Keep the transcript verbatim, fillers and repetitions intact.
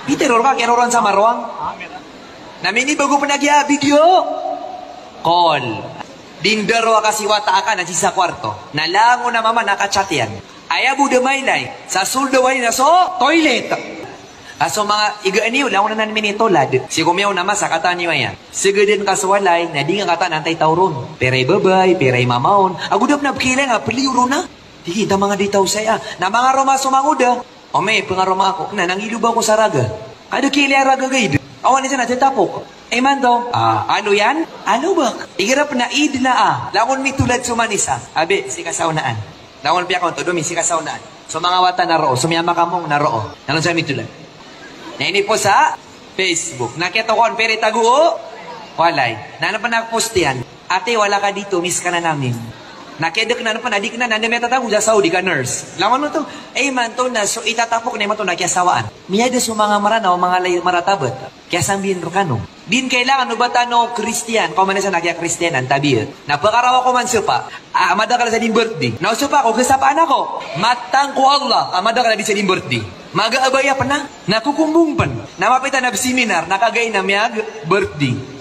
Pitharo rka, kiyaroroan sa marowang. Na minibago pn a giya video call. Di ndaro a kasi wata aka na sii sa kuwarto. Na langon a mama na ka-chat iyan. Aya bo da mailay. Sa soldo wali na so toilet. A so manga iga niyo, langon anan minitolad. Sii ko miyaona masa, katawan iyo aya. Sgdn ka so walay, na di ngka katawan antaa i taw ron. Pira i babay, pira i mama on. Ago da pn a pkhailay nga, pli o ron a. Di kita manga di taw saya. Na manga roma so mangoda. O mi, pngaroma ako. Na nangiloba ako sa raga. Kada khailay a raga gaid. Awan isa na tatapok. Imanto. Ah, alo iyan? Alo bak. Igira pn a id na a. Langon mitolad so manisa. Abi, sii ka sa onaan. Langon piyakontod o mi sii ka sa onaan. So manga wata na roo, so miyamakamong na roo. Na langon sa mitolad. Na ini po sa Facebook. Na kiyatokawan pira i tago o walay. Na ano pn a post iyan? Ate, wala ka dito, miss ka na namin. Na kiyadaklan pn a di kna, na anda miyatatago sa Saudi ka nurse. Langon oto, imanto na so itatapok na imanto na kiyasawaan. Miyada so manga Mranaw, manga lay maratabat. Kiyasambian rkano. Di kailangan o ba tano Kristiyan, ko man isa na kiya-Kristiyanan, tabiya. Na pkaraw ako man sapa, a, madakl sa di birthday. Na o sapa ko, gsapaan ako. Matang ko Allah, a, madakl a di sa di birthday. Maga a baya pn a, na kokombong pn. Na mapita na seminar, na kagiya na miyag-birthday.